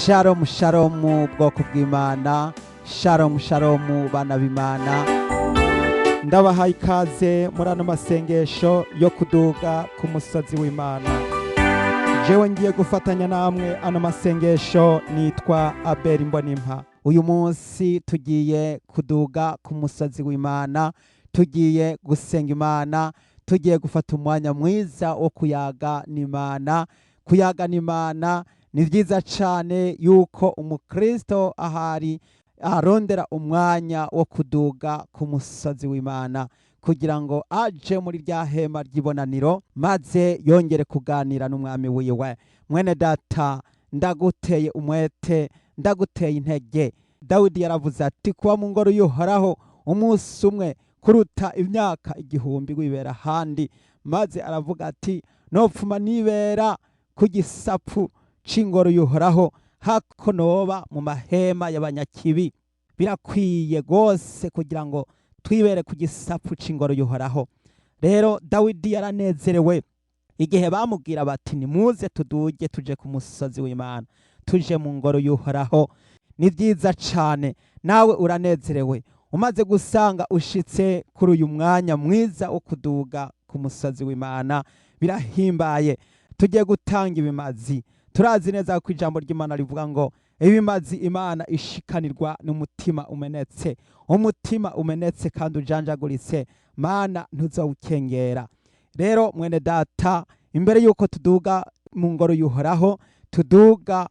Shalom shalom, bwoko bw'Imana. Shalom shalom, bana b'Imana. Ndabahaye ikaze muri ano masengesho yo kuduga ku musozi w'Imana. Jewe ngiye gufatanya namwe ano masengesho nitwa Abel Mbonimpa. Uyu munsi tugiye kuduga ku musozi w'Imana, tugiye gusenga Imana, tugiye gufata umwanya mwiza wo kuyaga n'Imana. Kuyaga n'Imana ni byiza cyane, yuko umukristo ahari arondera umwanya wo kuduga ku musozi w'Imana kugira ngo aje muri rya hema ry'ibonaniro, maze yongere kuganira n'umwami wiwe. Mwene data, ndaguteye umwete, ndaguteye intege. Dawidi yaravuze ati: "Kuba mu ngoro y'Uhoraho umunsi umwe kuruta imyaka 1000 wibera ahandi." Maze aravuga ati: "Nopfuma nibera ku gisapfu c'ingoro y'Uhoraho hako noba mu mahema y'abanyakibi." Birakwiye rwose kugira ngo twibere ku gisapfu c'ingoro y'Uhoraho. Rero Dawidi yaranezerewe igihe bamubwira bati: "Nimuze tuduge tuje ku musozi w'Imana, tuje mu ngoro y'Uhoraho." Ni byiza cane. Nawe uranezerewe umaze gusanga ushitse kuri uyu mwanya mwiza wo kuduga ku musozi w'Imana. Birahimbaye. Tugiye gutanga ibimazi. Turazi neza ko ijambo ry'Imana rivuga ngo ibimazi Imana ishikanirwa n'umutima umenetse. Umutima umenetse kandi ujanjaguritse, Mana ntuzawukengera. Rero mwene data, imbere y'uko tuduga mu ngoro y'Uhoraho, tuduga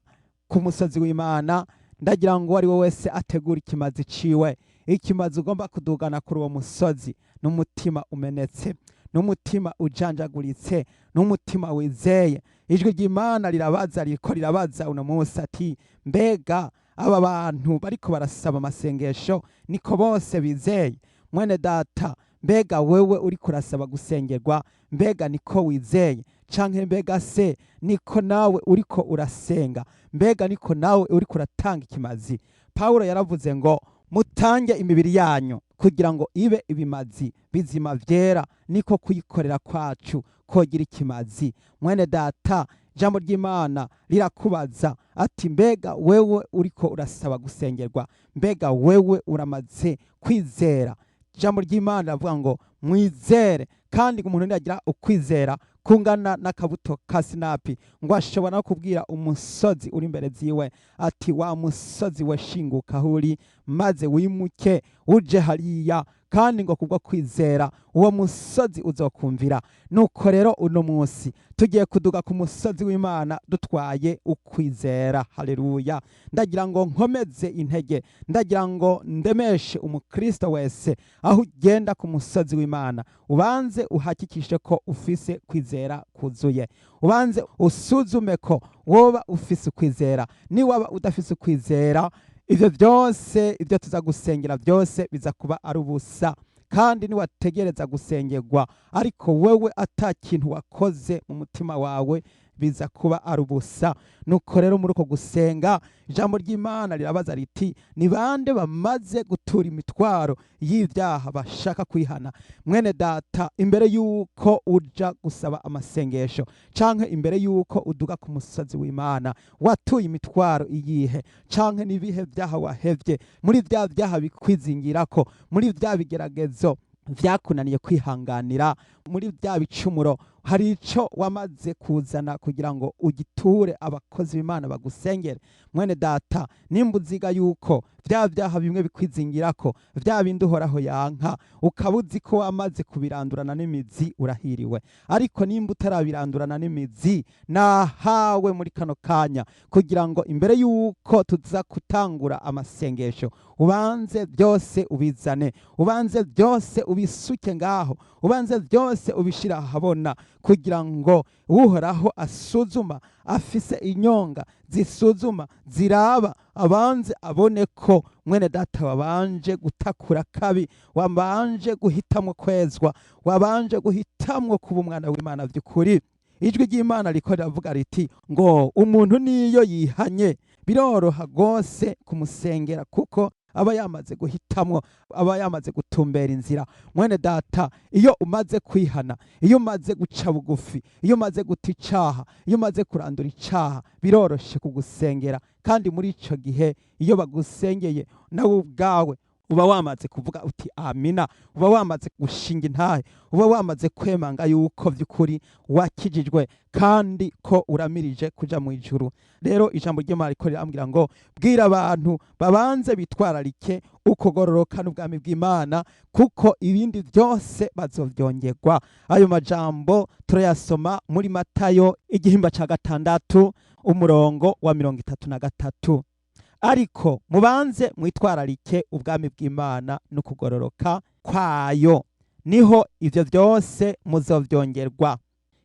ku musozi w'Imana, ndagira ngo uwo ari we wese ategura ikimazi ciwe, ikimazi ugomba kudugana kuri uwo musozi n'umutima umenetse, n'umutima ujanjaguritse, n'umutima wizeye. Ijwi ry'Imana rirabaza, ririko rirabaza uno munsi ati: "Mbega aba bantu bariko barasaba amasengesho niko bose bizeye?" Mwene data, mbega wewe uriko urasaba gusengerwa, mbega niko wizeye? Canke mbega se niko nawe uriko urasenga? Mbega niko nawe uriko uratanga ikimazi? Pawulo yaravuze ngo: "Mutange imibiri yanyu kugira ngo ibe ibimazi bizima vyera, niko kuyikorera kwacu kogira ikimazi." Mwene data, ijambo ry'Imana rirakubaza ati: "Mbega wewe uriko urasaba gusengerwa, mbega wewe uramaze kwizera?" Ijambo ry'Imana riravuga ngo mwizere, kandi umuntu niyagira ukwizera kungana n'akabuto ka sinapi, ngo ashobora no kubwira umusozi uri imbere ziwe ati: "Wa musozi we, shinguka aho uri maze wimuke uje hariya," kandi ngo kubwo kwizera uwo musozi uzokumvira. Nuko rero uno munsi tugiye kuduga ku musozi w'Imana dutwaye ukwizera. Haleluya! Ndagira ngo nkomeze intege, ndagira ngo ndemeshe umukristo wese: aho ugenda ku musozi w'Imana, ubanze uhakikishe ko ufise kwizera kuzuye, ubanze usuzume ko woba ufise ukwizera. Niwaba udafise ukwizera, ivyo byose, ibyo tuza gusengera byose biza kuba ari ubusa. Kandi niwategereza gusengerwa ariko wewe ata kintu wakoze mu mutima wawe, biza kuba ari ubusa. Nuko rero muri uko gusenga, ijambo ry'Imana rirabaza riti: "Ni bande bamaze gutura imitwaro y'ibyaha bashaka kwihana?" Mwene data, imbere y'uko uja gusaba amasengesho canke imbere y'uko uduga ku musozi w'Imana, watuye imitwaro iyihe? Canke n'ibihe byaha wahevye muri bya byaha bikwizingirako, muri bya bigeragezo vyakunaniye kwihanganira, muri bya bicumuro, hari ico wamaze kuzana kugira ngo ugiture abakozi b'Imana bagusengere? Mwene data, nimba uziga yuko bya byaha bimwe bikwizingirako, bya bindi Uhoraho yanka, ukaba uzi ko wamaze kubirandurana n'imizi, urahiriwe. Ariko nimba utarabirandurana n'imizi, nahawe muri kano kanya kugira ngo imbere y'uko tuza gutangura amasengesho, ubanze byose ubizane, ubanze byose ubisuke ngaho, ubanze byose ubishira ahabona, kugira ngo Uhoraho asuzuma, afise inyonga zisuzuma ziraba, abanze abone ko mwene data wabanje gutakura kabi, wabanje guhitamwo kwezwa, wabanje guhitamwo kuba umwana w'Imana by'ukuri. Ijwi ry'Imana riko riravuga riti ngo umuntu niyo yihanye biroroha rwose kumusengera, kuko Aba yamaze guhitamwo, aba yamaze gutumbera inzira. Mwene data, iyo umaze kwihana, iyo umaze guca bugufi, iyo umaze guta icaha, iyo umaze kurandura icaha, biroroshe kugusengera. Kandi muri ico gihe iyo bagusengeye, nawe ubwawe uba wamaze kuvuga uti amina, uba wamaze gushinga intahe, uba wamaze kwemanga yuko by'ukuri wakijijwe kandi ko uramirije kuja mu ijuru. Rero ijambo ry'Imana riko rirambwira ngo bwira abantu babanze bitwararike ukugororoka n'ubwami bw'Imana, kuko ibindi byose bazovyongerwa. Ayo majambo turayasoma muri Matayo igihimba ca 6 umurongo wa 33. Ariko mubanze mwitwararike ubwami bw'Imana n'ukugororoka kwayo, niho ivyo byose muzovyongerwa.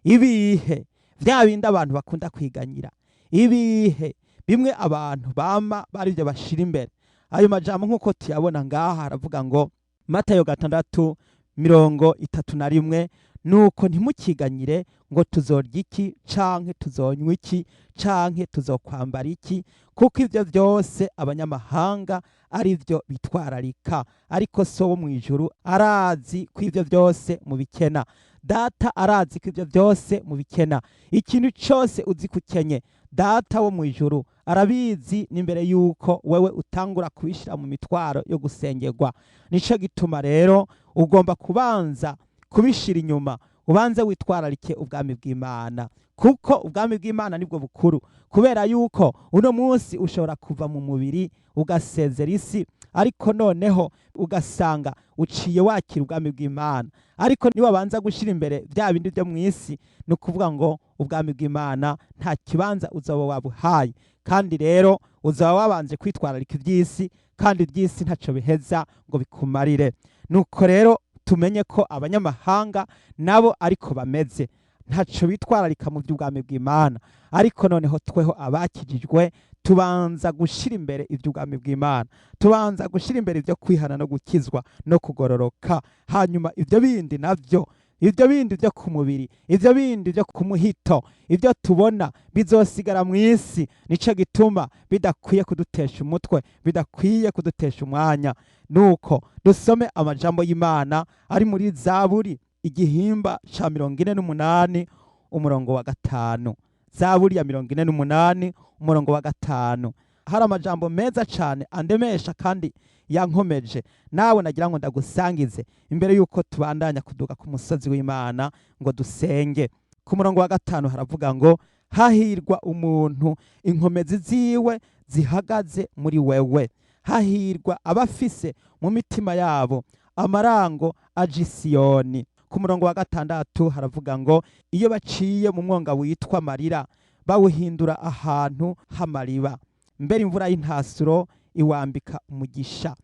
Ibihe vya bindi abantu bakunda kwiganyira, ibihe bimwe abantu bama barivyo bashira imbere. Ayo majambo nk'uko tuyabona ngaha aravuga ngo Matayo 6:31, nuko ntimukiganyire ngo tuzorya iki, canke tuzonywa iki, canke tuzokwambara iki, kuko ivyo byose abanyamahanga ari byo bitwararika, ariko so wo mu ijuru arazi ko ivyo byose mubikena. Data arazi ko ivyo byose mubikena. Ikintu cyose uzi kukenye, Data wo mu ijuru arabizi n'imbere yuko wewe utangura kubishira mu mitwaro yo gusengerwa. Nico gituma rero ugomba kubanza kubishira inyuma, ubanze witwararike ubwami bw'Imana, kuko ubwami bw'Imana nibwo bukuru. Kubera yuko uno munsi ushobora kuva mu mubiri ugasezera isi, ariko noneho ugasanga uciye wakira ubwami bw'Imana. Ariko niwabanza gushira imbere bya bindi byo mu isi, ni ukuvuga ngo ubwami bw'Imana nta kibanza uzoba wabuhaye. Kandi rero uzaba wabanje kwitwararika iby'isi, kandi iby'isi ntaco biheza ngo bikumarire. Nuko rero tumenye ko abanyamahanga nabo ariko bameze, ntaco bitwararika mu by'ubwami bw'Imana. Ariko noneho tweho abakijijwe tubanza gushira imbere iby'ubwami bw'Imana, tubanza gushira imbere ibyo kwihana no gukizwa no kugororoka. Hanyuma ibyo bindi navyo, ibyo bindi byo ku mubiri, ibyo bindi byo ku muhito, ibyo tubona bizosigara mu isi. Nico gituma bidakwiye kudutesha umutwe, bidakwiye kudutesha umwanya. Nuko dusome amajambo y'Imana ari muri Zaburi igihimba ca 48 umurongo wa 5. Zaburi ya 48 umurongo wa 5. Hari amajambo meza cane andemesha kandi yankomeje, nawe nagira ngo ndagusangize imbere yuko tubandanya kuduga ku musozi w'Imana ngo dusenge. Ku murongo wa 5 haravuga ngo hahirwa umuntu inkomezi ziwe zihagaze muri wewe, hahirwa abafise mu mitima yabo amarango aja i Siyoni. Ku murongo wa 6 haravuga ngo iyo baciye mu mwonga witwa Marira, bawuhindura ahantu h'amariba, mbere imvura y'intasuro iwambika umugisha.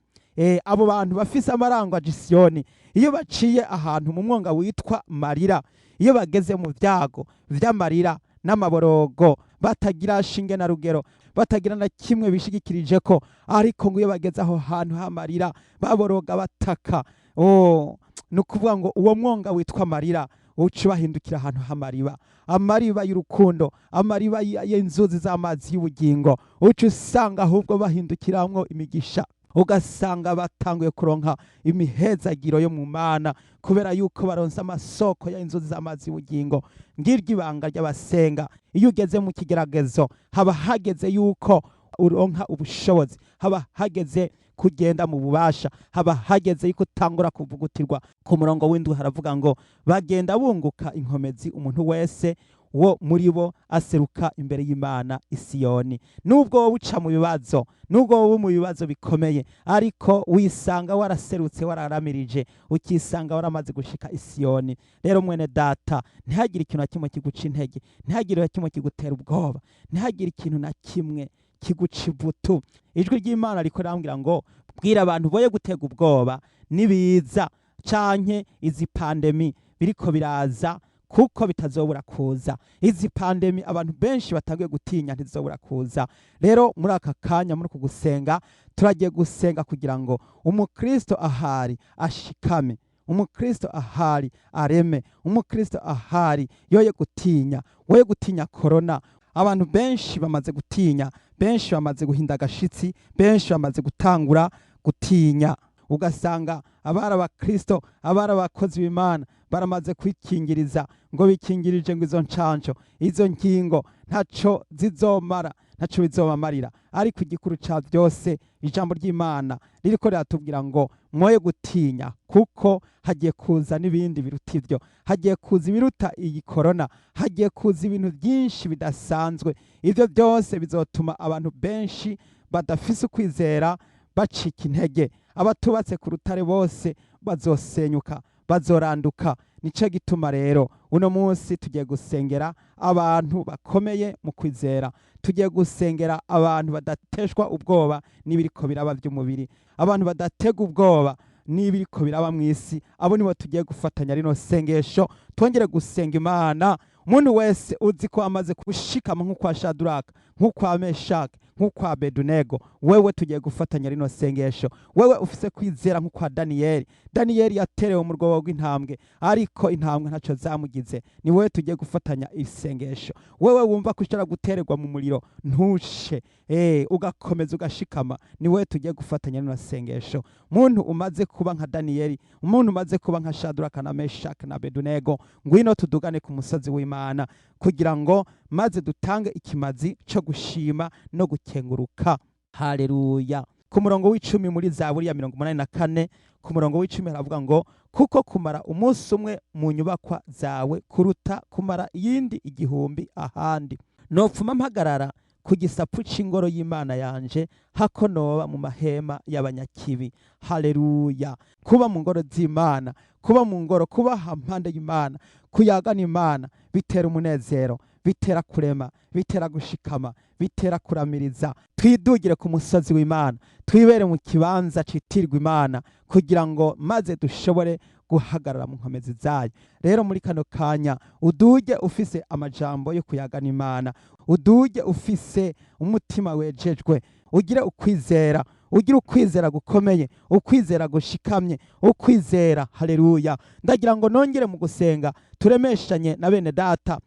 Abo bantu bafise amarango aja i Siyoni, iyo baciye ahantu mu mwonga witwa Marira, iyo bageze mu vyago vy'amarira n'amaborogo, batagira shinge na rugero, batagira na kimwe bishigikirije ko, ariko ngo iyo bageze aho hantu h'amarira baboroga bataka, ni ukuvuga ngo uwo mwonga witwa Marira uca ubahindukira ahantu h'amariba, amariba y'urukundo, amariba y'inzuzi z'amazi y'ubugingo. Uca usanga ahubwo bahindukiramwo imigisha, ugasanga batanguye kuronka imihezagiro yo mu Mana, kubera yuko baronse amasoko y'inzuzi z'amazi y'ubugingo. Ngiryo ibanga ry'abasenga. Iyo ugeze mu kigeragezo, haba hageze yuko uronka ubushobozi, haba hageze kugenda mu bubasha, haba hageze yuko utangura kuvugutirwa. Ku murongo w'7 haravuga ngo bagenda bunguka inkomezi, umuntu wese wo muri bo aseruka imbere y'Imana i Siyoni. Nubwo wowe uca mu bibazo, nubwo wowe mu bibazo bikomeye, ariko wisanga waraserutse, wararamirije, ukisanga waramaze gushika i Siyoni. Rero mwene data, ntihagire ikintu na kimwe kiguca intege, ntihagire na kimwe kigutera ubwoba, ntihagire ikintu na kimwe kiguca ivutu. Ijwi ry'Imana riko rirambwira ngo bwira abantu boye gutega ubwoba nibiza canke izi pandemi biriko biraza, kuko bitazobura kuza. Izi pandemi abantu benshi batanguye gutinya ntizobura kuza. Rero muri aka kanya, muri uku gusenga, turagiye gusenga kugira ngo umukristo ahari ashikame, umukristo ahari areme, umukristo ahari yoye gutinya, woye gutinya korona. Abantu benshi bamaze gutinya, benshi bamaze guhinda agashitsi, benshi bamaze gutangura Gutinya, ugasanga abari abakristo, abari abakozi b'Imana baramaze kwikingiriza, ngo bikingirije, ngo izo ncanco, izo nkingo ntaco zizomara, ntaco bizobamarira. Ariko igikuru ca byose, ijambo ry'Imana ririko riratubwira ngo mwoye gutinya, kuko hagiye kuza n'ibindi biruta ibyo. Hagiye kuza ibiruta iyi korona, hagiye kuza ibintu byinshi bidasanzwe. Ibyo byose bizotuma abantu benshi badafise ukwizera bacika intege. Abatubatse ku rutare bose bazosenyuka, bazoranduka. Nico gituma rero uno munsi tugiye gusengera abantu bakomeye mu kwizera, tugiye gusengera abantu badateshwa ubwoba n'ibiriko biraba by'umubiri, abantu badatega ubwoba n'ibiriko biraba mu isi. Abo nibo tugiye gufatanya rino sengesho, twongere gusenga Imana. Umuntu wese uzi ko amaze gushikama nk'ukwa Shaduraka, nk'ukwa Meshaki, nk'ukwa Bedunego, wewe tugiye gufatanya rino sengesho. Wewe ufise kwizera nk'ukwa Daniyeli, Daniyeli yaterewe mu rwobo rw'intambwe ariko intambwe ntaco zamugize, ni wewe tugiye gufatanya isengesho. Wewe wumva ko ushobora gutererwa mu muriro ntushe, ugakomeza ugashikama, ni wewe tugiye gufatanya rino sengesho. Muntu umaze kuba nka Daniyeli, umuntu umaze kuba nka Shaduraka na Meshaki na Bedunego, ngwino tudugane ku musozi w'Imana kugira ngo maze dutange ikimazi cyo gushima no gukenguruka. Haleluya! Ku murongo w'10 muri Zaburi ya 84, ku murongo w'10 haravuga ngo: "Kuko kumara umunsi umwe mu nyubakwa zawe kuruta kumara iyindi 1000 ahandi. Nopfuma mpagarara ku gisapu c'ingoro y'Imana yanje hako noba mu mahema y'abanyakibi." Haleluya! Kuba mu ngoro z'Imana, kuba mu ngoro, kuba hampande y'Imana, kuyagana Imana bitera umunezero, bitera kurema, bitera gushikama, bitera kuramiriza. Twidugire ku musozi w'Imana, twibere mu kibanza citirwa Imana kugira ngo maze dushobore guhagarara mu nkomezi zayo. Rero muri kano kanya uduge ufise amajambo yo kuyagana Imana, uduge ufise umutima wejejwe, ugire ukwizera, ugire ukwizera gukomeye, ukwizera gushikamye, ukwizera. Haleluya! Ndagira ngo nongere mu gusenga turemeshanye na bene data.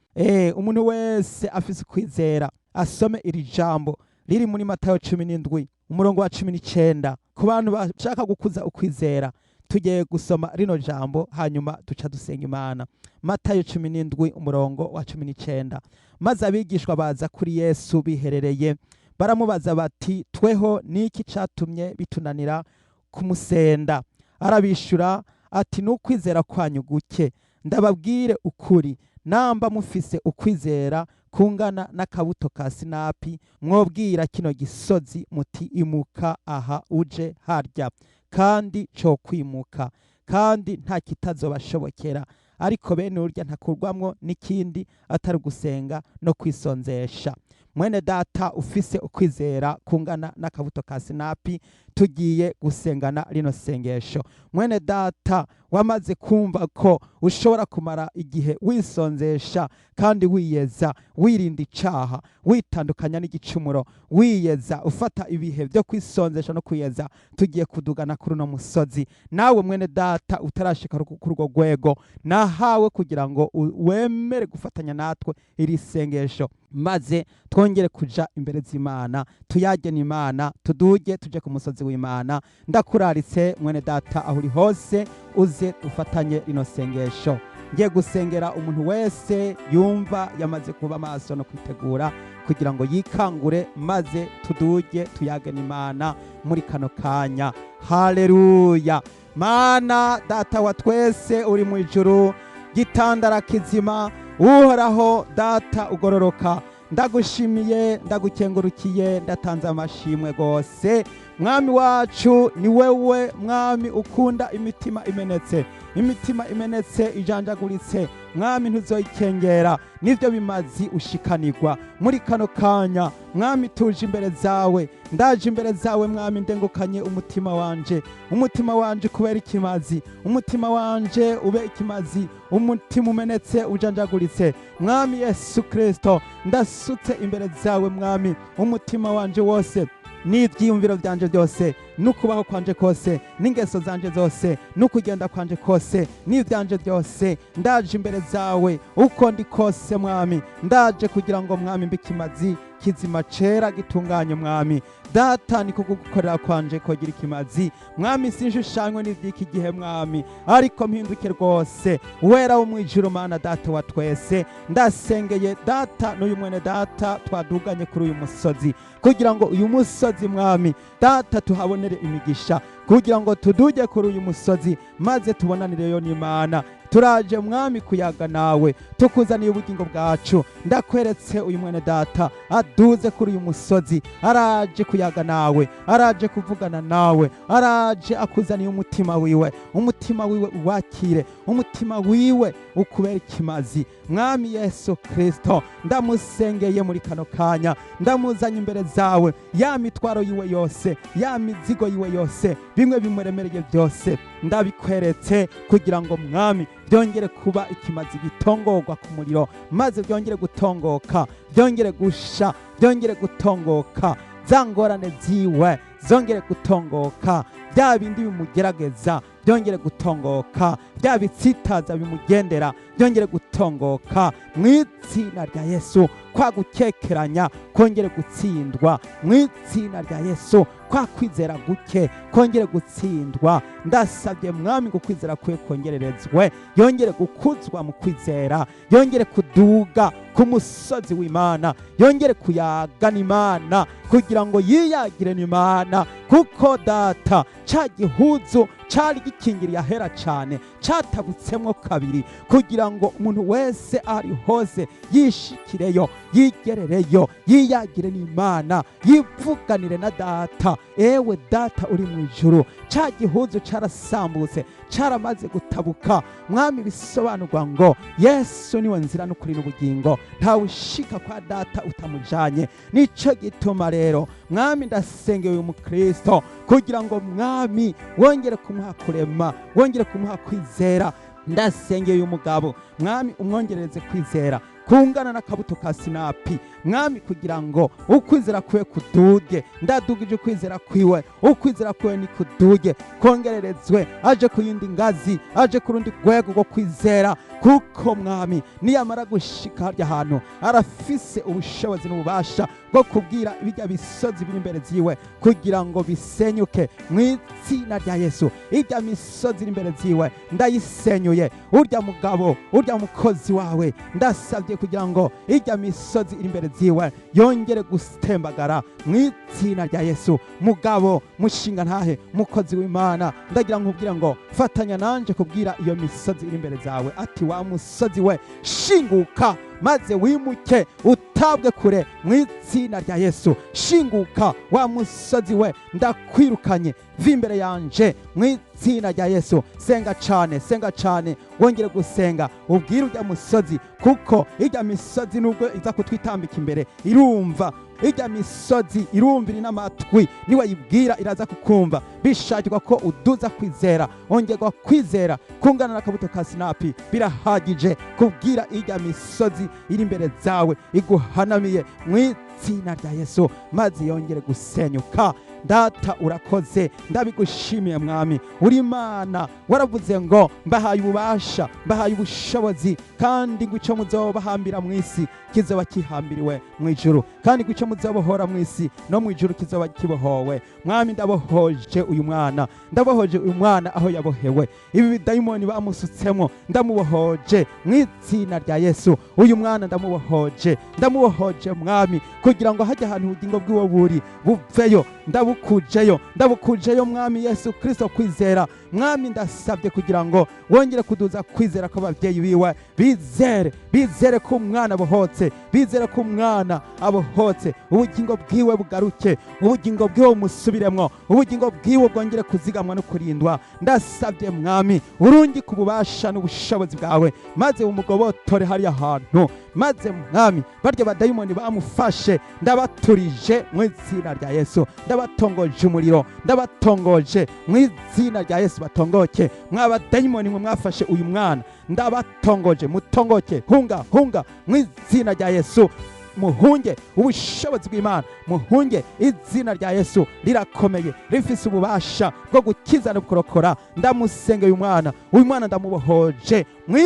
Umuntu wese afise ukwizera asome iri jambo riri muri Matayo 17 umurongo wa 19. Ku bantu bashaka gukuza ukwizera, tugiye gusoma rino jambo hanyuma duca dusenga Imana. Matayo 17 umurongo wa 19: "Maze abigishwa baza kuri Yesu biherereye, baramubaza bati: 'Tweho niki catumye bitunanira kumusenda?' Arabishura ati: 'N'ukwizera kwanyu guke. Ndababwire ukuri, namba mufise ukwizera kungana n'akabuto ka sinapi, mwobwira kino gisozi muti: Imuka aha uje harya, kandi cokwimuka, kandi nta kitazobashobokera. Ariko bene urya ntakurwamwo n'ikindi atari ugusenga no kwisonzesha.'" Mwene data ufise ukwizera kungana n'akabuto ka sinapi, tugiye gusengana rino sengesho. Mwene data wamaze kumva ko ushobora kumara igihe wisonzesha kandi wiyeza, wirinda icaha, witandukanya n'igicumuro, wiyeza, ufata ibihe byo kwisonzesha no kwiyeza, tugiye kudugana kuri uno musozi. Nawe mwene data utarashika kuri urwo rwego, nahawe kugira ngo wemere gufatanya natwe iri sengesho, maze twongere kuja imbere z'Imana, tuyagene Imana, tuduge tuje ku musozi w'Imana. Ndakuraritse mwene data, aho uri hose uze dufatanye rino sengesho. Ngiye gusengera umuntu wese yumva yamaze kuba maso no kwitegura kugira ngo yikangure, maze tuduge tuyagene Imana muri kano kanya. Haleluya! Mana Data wa twese uri mu ijuru, gitandara kizima, Uhoraho Data ugororoka, ndagushimiye, ndagukengurukiye, ndatanze amashimwe gose. Mwami wacu, ni wewe Mwami ukunda imitima imenetse, imitima imenetse ijanjaguritse, Mwami ntuzoyikengera, nivyo bimazi ushikanirwa. Muri kano kanya Mwami tuje imbere zawe, ndaje imbere zawe Mwami, ndengukanye umutima wanje, umutima wanje kubera ikimazi, umutima wanje ube ikimazi, umutima umenetse ujanjaguritse. Mwami Yesu Kristo, ndasutse imbere zawe Mwami umutima wanje wose n'ibyiyumviro byanje byose n'ukubaho kwanje kose n'ingeso zanje zose n'ukugenda kwanje kose n'ibyanje byose. Ndaje imbere zawe uko ndi kose Mwami, ndaje kugira ngo Mwami mbe ikimazi Kizima, cera, gitunganye. Mwami Data, niko kugukorera kwanje kogira ikimazi. Mwami, sinshushanywe n'ivy'iki gihe, Mwami, ariko mpinduke rwose. Wera wo mwijuru, Mana Data wa twese, ndasengeye Data n'uyu mwene data twaduganye kuri uyu musozi, kugira ngo uyu musozi, Mwami Data, tuhabonere imigisha, kugira ngo tuduge kuri uyu musozi maze tubonanireyo n'Imana. Turaje, Mwami, kuyaga nawe, tukuzaniye ubugingo bwacu. Ndakweretse uyu mwene data aduze kuri uyu musozi, araje kuyaga nawe, araje kuvugana nawe, araje akuzaniye umutima wiwe. Umutima wiwe uwakire, umutima wiwe ukubera ikimazi. Mwami Yesu Kristo, ndamusengeye muri kano kanya, ndamuzanye imbere zawe. Ya mitwaro yiwe yose, ya mizigo yiwe yose, bimwe bimuremereye byose, ndabikweretse kugira ngo, Mwami, byongere kuba ikimazi gitongorwa ku muriro, maze byongere gutongoka, byongere gusha, byongere gutongoka. Za ngorane ziwe zongere gutongoka, bya bindi bimugerageza byongere gutongoka, bya bitsitaza bimugendera byongere gutongoka mu izina rya Yesu. Kwa gukekeranya kongere gutsindwa mu izina rya Yesu. Kwa kwizera guke kongere gutsindwa. Ndasabye, Mwami, ngo kwizera kwe kongererezwe, yongere gukuzwa mu kwizera, yongere kuduga ku musozi w'Imana, yongere kuyagana Imana kugira ngo yiyagire n'Imana. Kuko Data, ca gihuzu cari gikingiriye ahera cane catabutsemwo kabiri, kugira ngo umuntu wese ari hose yishikireyo, yigerereyo, yiyagire n'Imana, yivuganire na Data. Ewe Data uri mu ijuru, ca gihuzu carasambutse, caramaze gutabuka. Mwami, bisobanurwa ngo Yesu niwe nzira n'ukuri n'ubugingo, ntawe ushika kwa Data utamujanye. Nico gituma rero, Mwami, ndasengeye uyu mukristo kugira ngo, Mwami, wongere kumuha kurema, wongere kumuha kwizera. Ndasengeye uyu mugabo, Mwami, umwongerereze kwizera kungana n'akabuto ka sinapi, Mwami, kugira ngo ukwizera kwiwe kuduge. Ndadugije ukwizera kwiwe, ukwizera kwiwe ni kuduge, kongererezwe, aje ku yindi ngazi, aje ku rundi rwego rwo kwizera. Kuko, Mwami, niyamara gushika harya hantu, arafise ubushobozi n'ububasha bwo kubwira bijya bisozi biri imbere ziwe kugira ngo bisenyuke mu izina rya Yesu. Ijya misozi iri imbere ziwe ndayisenyuye. Urya mugabo, urya mukozi wawe, ndasabye kugira ngo ijya misozi iri imbere ziwe yongere gutembagara mu izina rya Yesu. Mugabo, mushinga ntahe, mukozi w'Imana, ndagira nkubwira ngo fatanya nanje kubwira iyo misozi iri imbere zawe ati: "Wa musozi we, shinguka maze wimuke, utabwe kure mu izina rya Yesu. Shinguka wa musozi we, ndakwirukanye, va imbere yanje mu izina rya Yesu." Senga cane, senga cane, wongere gusenga, ubwire ujya musozi, kuko ijya misozi nubwo iza kutwitambika imbere irumva. Ijya misozi irumvira n'amatwi, niwayibwira iraza kukumva. Bishakirwa ko uduza kwizera, ongerwa kwizera kungana n'akabuto ka sinapi, birahagije kubwira ijya misozi iri imbere zawe iguhanamiye mu izina rya Yesu, maze yongere gusenyuka. Data, urakoze, ndabigushimiye. Mwami, uri Imana, waravuze ngo: "Mbahaye ububasha, mbahaye ubushobozi, kandi ngo icyo muzobahambira mu isi kizoba kihambiriwe mu ijuru, kandi ngo icyo muzobohora mu isi no mu ijuru kizoba kibohowe." Mwami, ndabohoje uyu mwana, ndabohoje uyu mwana aho yabohewe, ibi bidayimoni bamusutsemo, ndamubohoje mu izina rya Yesu. Uyu mwana ndamubohoje, ndamubohoje, Mwami, kugira ngo hajye ahantu ubugingo bwiwe buri buveyo. Ndabukujeyo, ndabukujeyo, Mwami Yesu Kristo. Kwizera, Mwami, ndasabye kugira ngo wongere kuduza kwizera kw'ababyeyi biwe, bizere, bizere ko umwana abohotse, bizere ko umwana abohotse, ubugingo bwiwe bugaruke, ubugingo bwiwe bumusubiremwo, ubugingo bwiwe bwongere kuzigamwa no kurindwa. Ndasabye, Mwami, urungi ku bubasha n'ubushobozi bwawe, maze umugobotore hariya hantu. Maze, Mwami, barya badayimoni bamufashe ndabaturije mu izina rya Yesu, ndabatongoje umuriro, ndabatongoje mu izina rya Yesu. Batongoke, mwa badayimoni mwe mwafashe uyu mwana, ndabatongoje, mutongoke, hunga, hunga mu izina rya Yesu, muhunge ubushobozi bw'Imana, muhunge. Izina rya Yesu rirakomeye, rifise ububasha bwo gukiza no kurokora. Ndamusengeye uyu mwana, uyu mwana ndamubohoje mu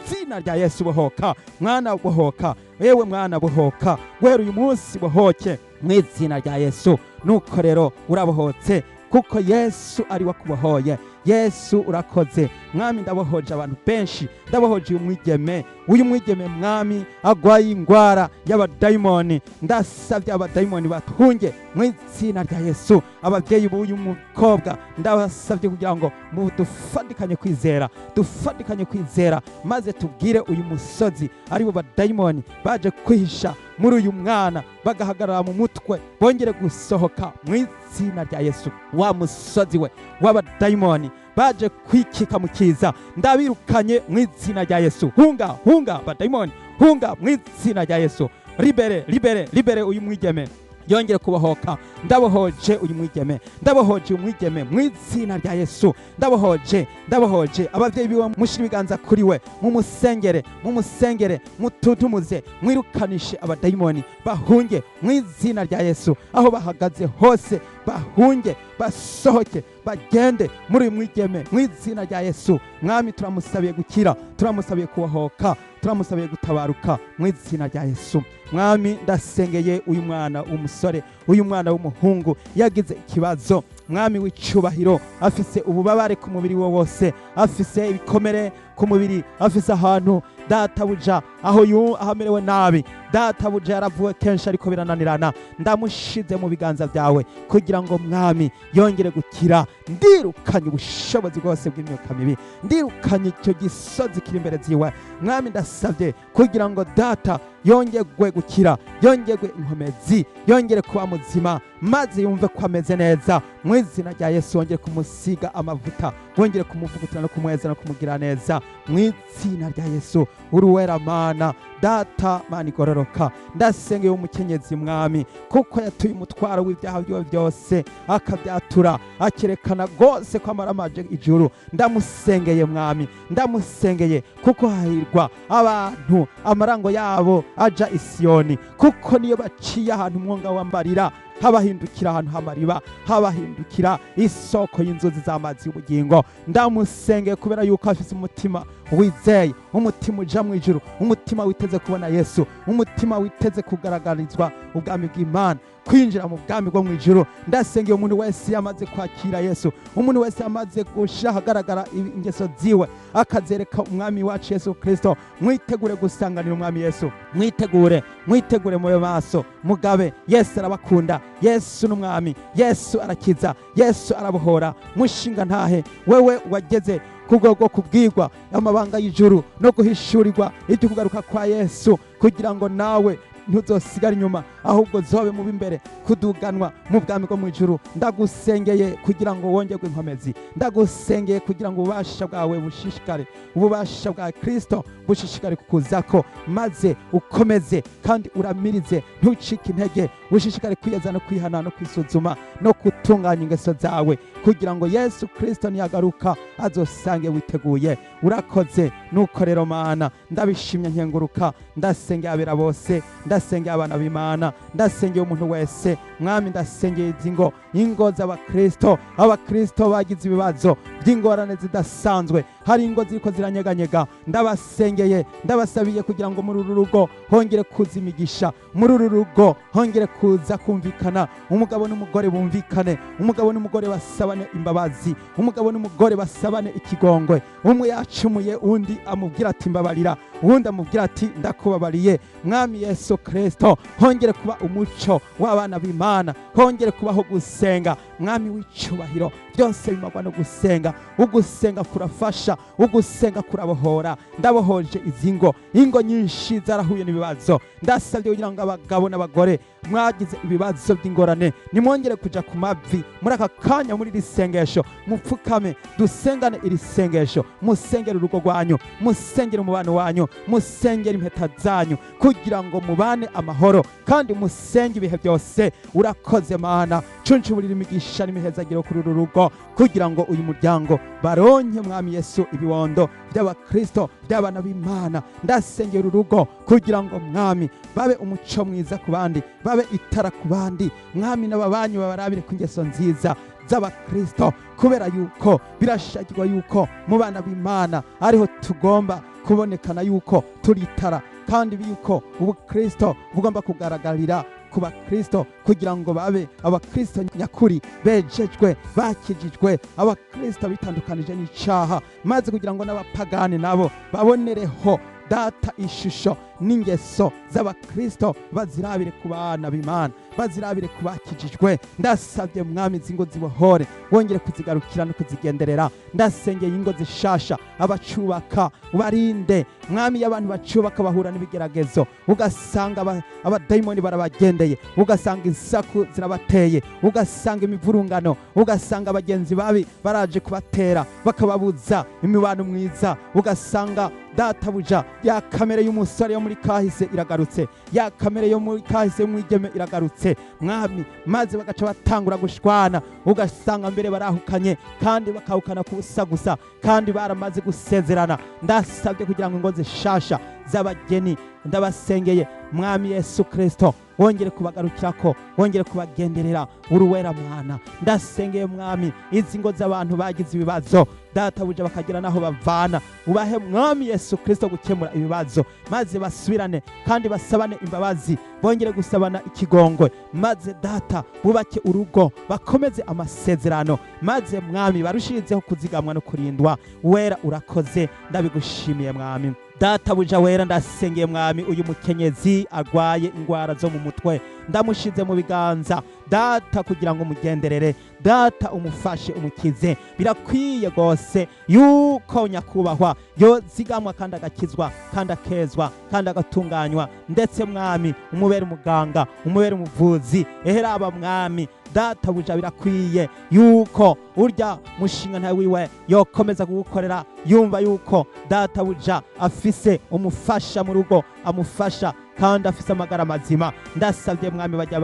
Izina rya Yesu, bohoka mwana, bohoka yewe mwana, bohoka guhera uyu munsi, bohoke mu izina rya Yesu. Nuko rero urabohotse kuko Yesu ari wakubohoye. Yesu urakoze Mwami. Ndabohoje abantu benshi, ndabohoje uyu mwigeme, uyu mwigeme Mwami agwaye ingwara y'abadayimoni. Ndasabye abadayimoni batunge mu izina rya Yesu. Ababyeyi b'uyu mukobwa ndabasabye kugira ngo dufatikanye kwizera, dufatikanye kwizera, maze tubwire uyu musozi ari bo badayimoni baje kwihisha muri uyu mwana bagahagarara mu mutwe, bongere gusohoka mu izina rya Yesu. Wa musozi we w'abadayimoni baje kwikika mu kiza, ndabirukanye mu izina rya Yesu. Hunga, hunga badayimoni, hunga mu izina rya Yesu. Libérez, libérez, libérez uyu mwigeme yongere kubohoka. Ndabohoje uyu mwigeme, ndabohoje uyu mwigeme mu izina rya Yesu. Ndabohoje, ndabohoje. Ababyeyi biwe mushire ibiganza kuri we, mumusengere, mumusengere, mututumuze, mwirukanishe abadayimoni bahunge mu izina rya Yesu. Aho bahagaze hose bahunge, basohoke, bagende muri uyu mwigeme mu izina rya Yesu. Mwami, turamusabiye gukira, turamusabiye kubohoka, turamusabiye gutabaruka mu izina rya Yesu. Mwami, ndasengeye uyu mwana w'umusore, uyu mwana w'umuhungu yagize ikibazo. Mwami w'icubahiro, afise ububabare ku mubiri we wose, afise ibikomere ku mubiri, afise ahantu databuja aho amerewe nabi. Databuja yaravuwe kenshi ariko birananirana. Ndamushize mu biganza byawe kugira ngo Mwami yongere gukira. Ndirukanye ubushobozi bwose bw'imyuka mibi, ndirukanye icyo gisozi kiri imbere ziwe. Mwami, ndasabye kugira ngo data yongerwe gukira, yongerwe inkomezi, yongere kuba muzima, maze yumve ko ameze neza mu izina rya Yesu. Wongere kumusiga amavuta, wongere kumuvugutira no kumweza no kumugira neza mu izina rya Yesu. Uruwera Mana, data Mana igororoka, ndasengeye umukenyezi Mwami, kuko yatuye umutwaro w'ibyaha byiwe byose, akabyatura, akerekana rwose ko amaramaje ijuru. Ndamusengeye Mwami, ndamusengeye, kuko hahirwa abantu amarango yabo aja Isiyoni, kuko niyo baciye ahantu umwonga w'amarira habahindukira ahantu h'amariba, habahindukira isoko y'inzuzi z'amazi y'ubugingo. Ndamusengeye kubera yuko afise umutima wizeye, umutima uja mu ijuru, umutima witeze kubona Yesu, umutima witeze kugaragarizwa ubwami bw'Imana, kwinjira mu bwami bwo mu ijuru. Ndasengeye umuntu wese yamaze kwakira Yesu, umuntu wese yamaze gushyira ahagaragara ingeso ziwe akazereka Umwami wacu Yesu Kristo. Mwitegure gusanganira Umwami Yesu, mwitegure, mwitegure, mube maso, mugabe. Yesu arabakunda, Yesu n'Umwami, Yesu arakiza, Yesu arabohora. Mushinga ntahe, wewe wageze ku rwego rwo kubwirwa amabanga y'ijuru no guhishurirwa ibyo kugaruka kwa Yesu, kugira ngo nawe ntuzosigare inyuma, ahubwo zobe mu b'imbere kuduganwa mu bwami bwo mu ijuru, ndagusengeye kugira ngo wongerwe inkomezi. Ndagusengeye kugira ngo ububasha bwawe bushishikare, ububasha bwa Kristo bushishikare kukuzako, maze ukomeze kandi uramirize, ntucike intege, ushishikare kwiyeza no kwihana no kwisuzuma no gutunganya ingeso zawe, kugira ngo Yesu Kristo niyagaruka azosange witeguye. Urakoze. Nuko rero Mana, ndabishimye, nkenguruka. Ndasengeye abera bose, ndasengeye abana b'Imana, ndasengeye umuntu wese. Mwami, ndasengeye izi ngo, ingo z'abakristo, abakristo bagize ibibazo by'ingorane zidasanzwe. Hari ingo ziriko ziranyeganyega. Ndabasengeye, ndabasabiye kugira ngo muri uru rugo hongere kuza imigisha, muri uru rugo hongere kuza kumvikana, umugabo n'umugore bumvikane, umugabo n'umugore basabane imbabazi, umugabo n'umugore basabane ikigongwe. Umwe yacumuye, undi amubwira ati mbabarira, uwundi amubwira ati ndakubabariye. Mwami Yesu Kristo, hongere kuba umuco w'abana b'Imana, hongere kubaho gusenga. Mwami w'icubahiro, byose bimagwa no gusenga. Ugusenga kurafasha, ugusenga kurabohora. Ndabohoje izi ngo, ingo nyinshi zarahuye n'ibibazo. Ndasabye kugira ngo abagabo n'abagore mwagize ibibazo by'ingorane nimwongere kuja ku mavi muri aka kanya, muri iri sengesho, mupfukame dusengane iri sengesho. Musengere urugo rwanyu, musengere umubano wanyu, musengere impeta zanyu kugira ngo mubane amahoro, kandi musenge ibihe byose. Urakoze Mana, cuncuburira imigisha n'imihezagiro kuri uru rugo kugira ngo uyu muryango baronke, Mwami Yesu, ibibondo by'abakristo, by'abana b'Imana. Ndasengera urugo kugira ngo Mwami babe umuco mwiza ku bandi, babe itara ku bandi. Mwami, n'ababanyi babarabire ku ngeso nziza z'abakristo, kubera yuko birashakirwa yuko mu bana b'Imana ariho tugomba. Kubonekana yuko turi itara, kandi yuko ubukristo bugomba kugaragarira ku bakristo kugira ngo babe abakristo nyakuri, bejejwe, bakijijwe, abakristo bitandukanije n'icaha, maze kugira ngo n'abapagani nabo babonereho, Data, ishusho n'ingeso z'abakristo, bazirabire ku bana b'Imana, bazirabire ku bakijijwe. Ndasabye, Mwami, izi ngo zibohore, wongere kuzigarukira no kuzigenderera. Ndasengeye ingo zishasha, abacubaka ubarinde, Mwami. Iyo abantu bacubaka bahura n'ibigeragezo, ugasanga abadayimoni barabagendeye, ugasanga insaku zirabateye, ugasanga imivurungano, ugasanga abagenzi babi baraje kubatera, bakababuza imibano mwiza, ugasanga, Databuja, ya kamere y'umusore yo muri kahise iragarutse, ya kamere yo muri kahise y'umwigeme iragarutse, Mwami, maze bagaca batangura gushwana, ugasanga mbere barahukanye, kandi bakahukana ku busa gusa, kandi baramaze gusezerana. Ndasabye kugira ngo ingo zishasha z'abageni, ndabasengeye, Mwami Yesu Kristo, wongere kubagarukirako, wongere kubagenderera, uruwera Mwana. Ndasengeye, Mwami, izi ngo z'abantu bagize ibibazo, Databuja, bakagira naho bavana, ubahe, Mwami Yesu Kristo, gukemura ibibazo, maze basubirane kandi basabane imbabazi, bongere gusabana ikigongwe, maze, Data, bubake urugo, bakomeze amasezerano, maze, Mwami, barushirizeho kuzigamwa no kurindwa. Wera, urakoze, ndabigushimiye, Mwami. Databuja wera, ndasengeye, Mwami, uyu mukenyezi agwaye ingwara zo mu mutwe, ndamushize mu biganza, Data, kugira ngo umugenderere, Data, umufashe, umukize. Birakwiye rwose yuko nyakubahwa yozigamwa kandi agakizwa kandi akezwa kandi agatunganywa, ndetse, Mwami, umubere umuganga, umubere umuvuzi. Eheraba, Mwami, Databuja, birakwiye yuko urya mushinga ntawe wiwe yokomeza kugukorera, yumva yuko, Databuja, afise umufasha mu rugo amufasha, kandi afise amagara mazima. Ndasabye, Mwami, bajya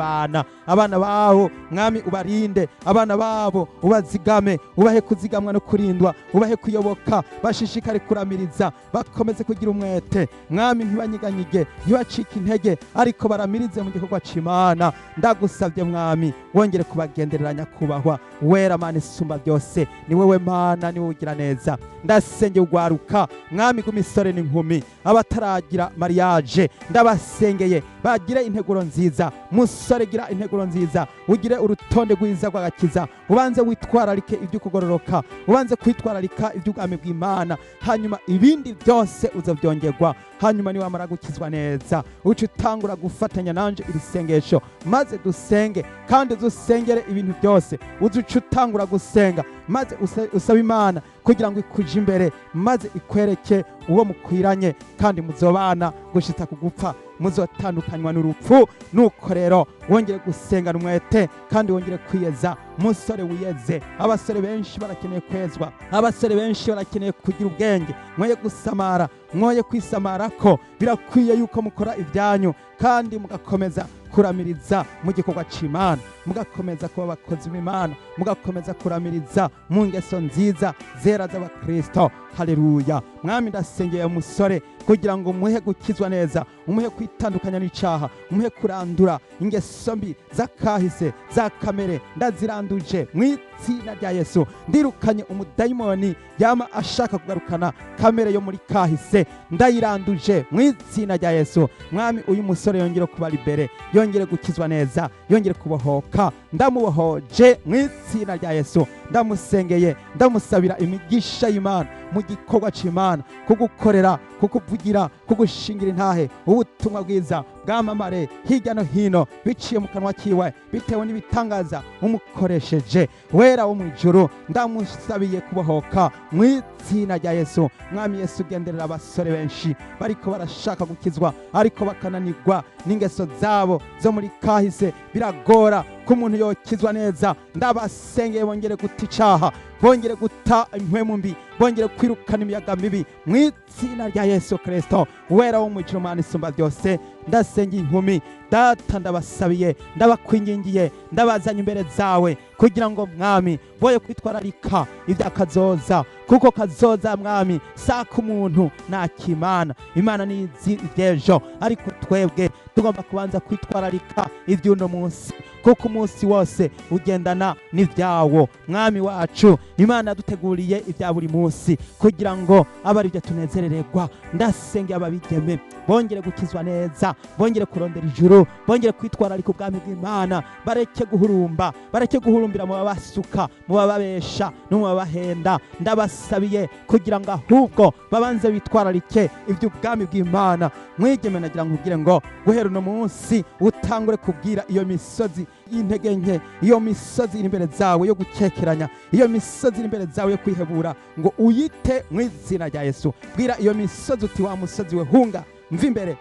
abana babo, Mwami, ubarinde, abana babo ubazigame, ubahe kuzigamwa no kurindwa, ubahe kuyoboka, bashishikare kuramiriza, bakomeze kugira umwete, Mwami, ntibanyiganyige, ntibacike intege, ariko baramirize mu gikorwa c'Imana. Ndagusabye, Mwami, wongere kubagenderera, nyakubahwa wera, Mana isumba byose, ni wewe Mana, ni wowe ugira neza. Ndasengeye ugwaruka, Mwami, rw'imisore n'inkumi, abataragira mariage, ndabasengeye bagire integuro nziza. Musore, gira integuro nziza, ugire urutonde rwiza rw'agakiza, ubanze witwararike ibyo kugororoka, ubanze kwitwararika iby'ubwami bw'Imana, hanyuma ibindi byose uzabyongerwa. Hanyuma niwamara gukizwa neza, uca utangura gufatanya nanje iri sengesho, maze dusenge, kandi dusengere ibintu byose. Uze uca utangura gusenga, maze usabe Imana kugira ngo ikuje imbere, maze ikwereke uwo mukwiranye kandi muzobana gushitsa ku gupfa, muzotandukanywa n'urupfu. Nuko rero wongere gusengana umwete kandi wongere kwiyeza. Musore, wiyeze. Abasore benshi barakeneye kwezwa, abasore benshi barakeneye kugira ubwenge. Mwoye gusamara, mwoye kwisamara, ko birakwiye yuko mukora ibyanyu kandi mugakomeza kuramiriza mu gikorwa c'Imana, mugakomeza kuba abakozi b'Imana, mugakomeza kuramiriza mu ngeso nziza zera z'abakristo. Haleluya! Mwami, ndasengeye umusore kugira ngo umuhe gukizwa neza, umuhe kwitandukanya n'icaha, umuhe kurandura ingeso mbi z'akahise za kamere. Ndaziranduje mu izina rya Yesu. Ndirukanye umudayimoni yama ashaka kugarukana kamere yo muri kahise, ndayiranduje mu izina rya Yesu. Mwami, uyu musore yongere kuba libéré, yongere gukizwa neza, yongere kubohoka. Ndamubohoje mu izina rya Yesu. Ndamusengeye, ndamusabira imigisha y'Imana mu gikorwa c'Imana, kugukorera, kukuvugira, kugushingira intahe, ubutumwa bwiza bwamamare hirya no hino biciye mu kanwa kiwe, bitewe n'ibitangaza umukoresheje. Wera wo mu ijuru, ndamusabiye kubohoka mu izina rya Yesu. Mwami Yesu, ugenderera abasore benshi bariko barashaka gukizwa ariko bakananirwa n'ingeso zabo zo muri kahise. Biragora ko umuntu yokizwa neza. Ndabasengeye bongere guta icaha, bongere guta impwemu mbi, bongere kwirukana imiyaga mibi mu izina rya Yesu Kristo. Wera wo mu ijuru, Mana isumba byose, ndasengeye inkumi, Data, ndabasabiye, ndabakwingingiye, ndabazanye imbere zawe kugira ngo, Mwami, boye kwitwararika ibya kazoza, kuko kazoza, Mwami, saka umuntu nakimana. Imana nizi iby'ejo, ariko twebwe tugomba kubanza kwitwararika iby'uno munsi. Kuko umunsi wose ugendana n'ibyawo. Mwami wacu, Imana yaduteguriye ibya buri munsi kugira ngo abe ari byo tunezerererwa. Ndasengeye ababigeme bongere gukizwa neza, bongere kurondera ijuru, bongere kwitwararika ubwami bw'Imana, bareke guhurumba, bareke guhurumbira mu babasuka, mu bababesha no mu babahenda. Ndabasabiye kugira ngo ahubwo babanze bitwararike iby'ubwami bw'Imana. Mwigeme, nagira ngo nkubwire ngo guhera uno munsi utangure kubwira iyo misozi y'intege nke, iyo misozi iri imbere zawe yo gukekeranya, iyo misozi iri imbere zawe yo kwihebura, ngo uyite mu izina rya Yesu. Bwira iyo misozi uti: "Wa musozi we, hunga, mva imbere,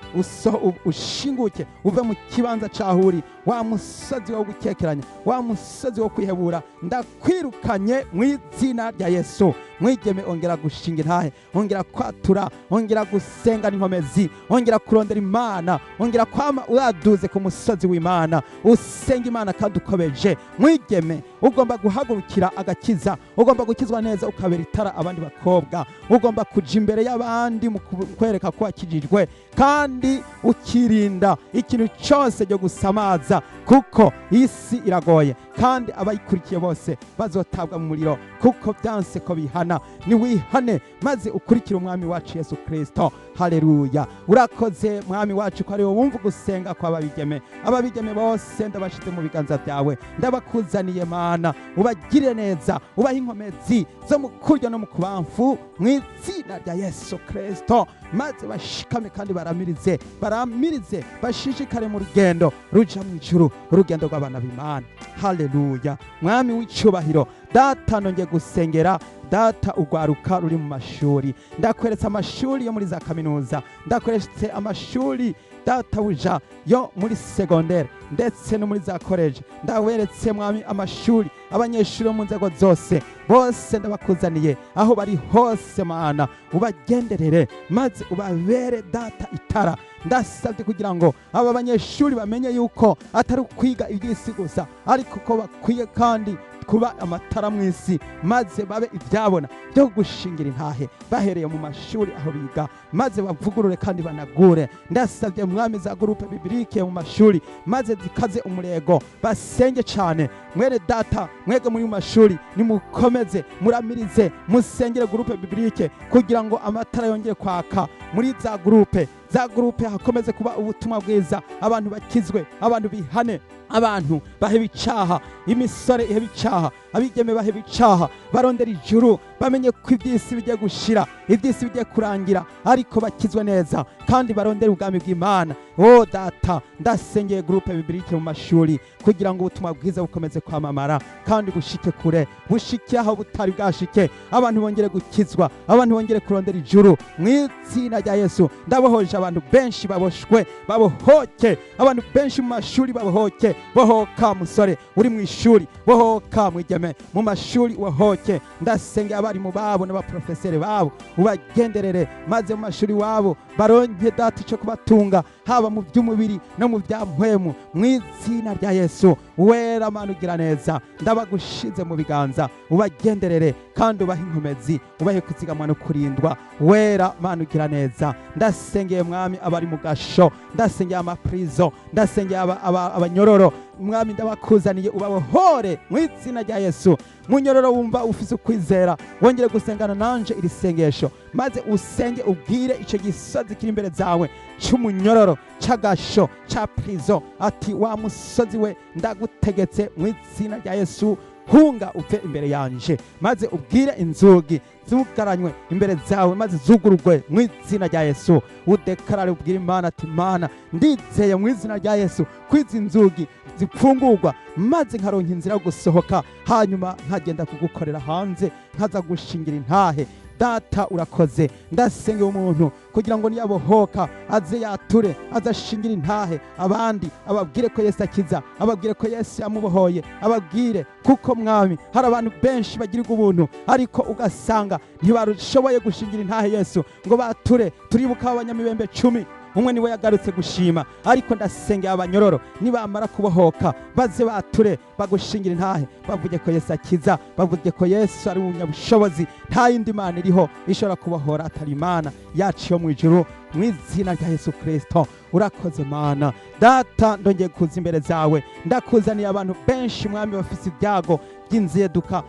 ushinguke uve mu kibanza caho uri. Wa musozi wo gukekeranya, wa musozi wo kwihebura, ndakwirukanye mu izina rya Yesu." Mwigeme, ongera gushinga intahe, ongera kwatura, ongera gusenga n'inkomezi, ongera kurondera Imana, ongera kwama uraduze ku musozi w'Imana, usenga Imana kandi ukobeje. Mwigeme, ugomba guhagurukira agakiza, ugomba gukizwa neza ukabera itara abandi bakobwa, ugomba kuja imbere y'abandi mu kwereka ko wakijijwe, kandi ukirinda ikintu cyose cyo gusamaza, kuko isi iragoye kandi abayikurikiye bose bazotabwa mu muriro kuko byanse ko bihana. Niwihane maze ukurikire Umwami wacu Yesu Kristo. Haleluya! Urakoze, Mwami wacu, ko ari wowe wumva gusenga kw'ababigeme. Ababigeme bose ndabashize mu biganza byawe, ndabakuzaniye Mana, ubagirire neza, ubahe inkomezi zo mu kurya no mu kubamfu mu izina rya Yesu Kristo, maze bashikame kandi baramirize, baramirize, bashishikare mu rugendo ruja mu ijuru, urugendo rw'abana b'Imana. Haleluya! Mwami w'icyubahiro, Data, nongeye gusengera, Data, urwaruka ruri mu mashuri. Ndakweretse amashuri yo muri za kaminuza, ndakweretse amashuri, Databuja, yo muri segondere ndetse no muri za koleji. Ndaweretse, Mwami, amashuri, abanyeshuri bo mu nzego zose, bose ndabakuzaniye aho bari hose. Mana, ubagenderere maze ubabere, Data, itara. Ndasabye kugira ngo aba banyeshuri bamenye yuko atari ukwiga iby'isi gusa, ariko ko bakwiye kandi kuba amatara mu isi, maze babe ibyabona byo gushingira intahe bahereye mu mashuri aho biga, maze bavugurure kandi banagure. Ndasabye, Mwami, za groupe biblique mu mashuri, maze zikaze umurego, basenge cyane. Mwene Data, mwege muri mu mashuri, nimukomeze muramirize, musengere groupe biblique kugira ngo amatara yongere kwaka muri za groupe, za groupe hakomeze kuba ubutumwa bwiza, abantu bakizwe, abantu bihane, abantu baheba icaha, imisore iheba icaha, abigeme baheba icaha, barondera ijuru, bamenye ko iby'isi bigiye gushira, iby'isi bigiye kurangira, ariko bakizwe neza kandi barondere ubwami bw'Imana. O Data, ndasengeye groupe biblique mu mashuri kugira ngo ubutumwa bwiza bukomeze kwamamara kandi bushike kure, bushike aho butari bwashike, abantu bongere gukizwa, abantu bongere kurondera ijuru mu izina rya Yesu. Ndabohoje abantu benshi baboshwe, babohoke. Abantu benshi mu mashuri babohoke. Bohoka, musore uri mu ishuri, bohoka, mwigeme mu mashuri, bohoke. Ndasengeye abarimu babo n'abaprofeseri babo, ubagenderere maze mu mashuri wabo baronke, Data, icyo kubatunga, haba mu by'umubiri no mu bya mpwemu, mu izina rya Yesu. Wera Mana ugira neza, ndabagushize mu biganza, ubagenderere kandi ubahe inkomezi, ubahe kuzigamwa no kurindwa. Wera Mana ugira neza, ndasengeye, Mwami, abari mu gasho, ndasengeye amaprizo, ndasengeye abanyororo. Mwami, ndabakuzaniye, ubabohore mu izina rya Yesu. Munyororo wumva ufise ukwizera, wongere gusengana nanje iri sengesho, maze usenge ubwire icyo gisozi kiri imbere zawe c'umunyororo, c'agasho, ca prison, ati: "Wa musozi we, ndagutegetse mu izina rya Yesu, hunga uve imbere yanje." Maze ubwire inzugi zugaranywe imbere zawe, maze zugurugwe mu izina rya Yesu. Udekarare, ubwire Imana ati: "Mana, ndizeye mu izina rya Yesu ko izi nzugi zipfungurwa, maze nkaronka inzira yo gusohoka, hanyuma nkagenda kugukorera hanze, nkaza gushingira intahe." Data, urakoze. Ndasengera umuntu kugira ngo niyabohoka aze yature, aze ashingira intahe abandi, ababwire ko Yesu akiza, ababwire ko Yesu yamubohoye, ababwire kuko, Mwami, hari abantu benshi bagirirwa ubuntu, ariko ugasanga ntibashoboye gushingira intahe Yesu ngo bature. Turibuka abanyamibembe 10, umwe niwe yagarutse gushima. Ariko ndasengera abanyororo, nibamara kubohoka baze bature, bagushingira intahe, bavuge ko Yesu akiza, bavuge ko Yesu ari umunyabushobozi, nta yindi mana iriho ishobora kubohora atari Imana yacu yo mu ijuru, mu izina rya Yesu Kristo. Urakoze Mana. Data, ndongeye kuza imbere zawe, ndakuzaniye abantu benshi Mwami bafise ibyago by'inzeduka,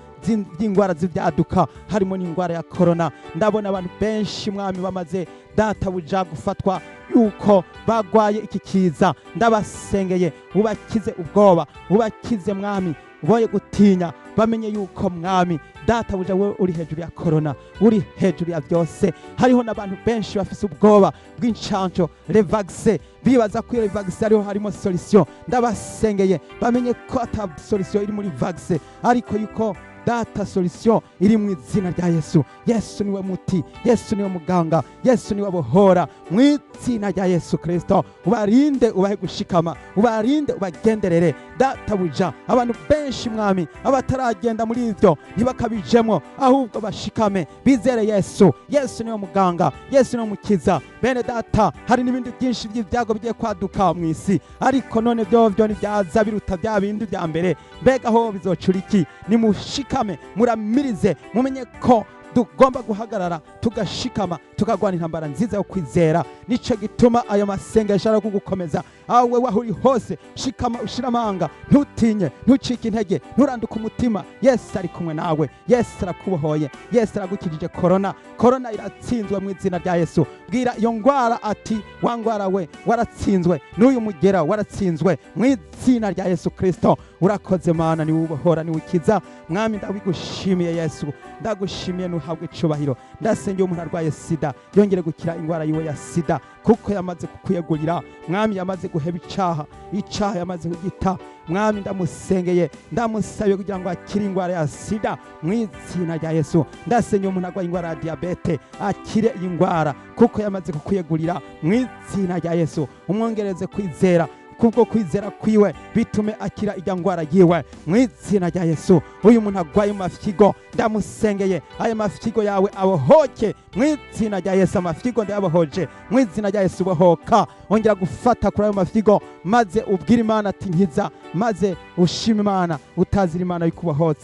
by'ingwara z'ibyaduka, harimo n'ingwara ya korona. Ndabona abantu benshi Mwami bamaze, Data buja, gufatwa yuko bagwaye iki kiza. Ndabasengeye, ubakize ubwoba, ubakize Mwami, boye gutinya, bamenye yuko Mwami Data buja we uri hejuru ya korona, uri hejuru ya byose. Hariho n'abantu benshi bafise ubwoba bw'incanco, le vaccin, bibaza ko iyo vaccin ariho harimo solution. Ndabasengeye bamenye ko ata solution iri muri vaccin, ariko yuko Data solution iri mu izina rya Yesu. Yesu niwe muti, Yesu niwe muganga, Yesu niwe bohora. Mu izina rya Yesu Kristo ubarinde, ubahe gushikama, ubarinde, ubagenderere Databuja. Abantu benshi Mwami abataragenda muri ivyo ntibakabijemwo, ahubwo bashikame bizere Yesu. Yesu niwe muganga, Yesu niwe mukiza. Bene Data, hari n'ibindi byinshi by'ibyago bigiye kwaduka mu isi, ariko none vyovyo ntibyaza biruta bya bindi vya mbere. Mbega aho bizocura iki? Nimushikame, muramirize, mumenye ko tugomba guhagarara tugashikama, tukagwana intambara nziza yo kwizera. Nico gituma ayo masengesho ari kugukomeza. Awe waho uri hose, shikama, ushira amanga, ntutinye, ntucike intege, nturanduke umutima. Yesu ari kumwe nawe, Yesu arakubohoye, Yesu aragukijije korona. Korona iratsinzwe mu izina rya Yesu. Bwira iyo ngwara ati: "Wa ngwara we, waratsinzwe, n'uyu mugera waratsinzwe mu izina rya Yesu Kristo." Urakoze Mana, niwe ubohora, niwe ukiza. Mwami, ndabigushimiye. Yesu, ndagushimiye, nuhabwe icubahiro. Ndasengeye umuntu arwaye sida, yongere gukira ingwara yiwe ya sida, kuko yamaze kukwiyegurira Mwami, yamaze guheba icaha, icaha yamaze kugita. Mwami, ndamusengeye, ndamusabiye kugira ngo akire ingwara ya sida mu izina rya Yesu. Ndasengeye umuntu arwaye ingwara ya diyabete, akire iyi ngwara kuko yamaze kukwiyegurira mu izina rya Yesu. Umwongereze kwizera, kubwo kwizera kwiwe bitume akira ijya ngwara yiwe mu izina rya Yesu. Uyu muntu agwaye mu mafyigo, ndamusengeye, aya mafyigo yawe abohoke mu izina rya Yesu. Amafyigo ndayabohoje mu izina rya Yesu. Bohoka, ongera gufata kuri ayo mafyigo, maze ubwire Imana ati: "Nkiza", maze ushima Imana, utazira Imana yuko.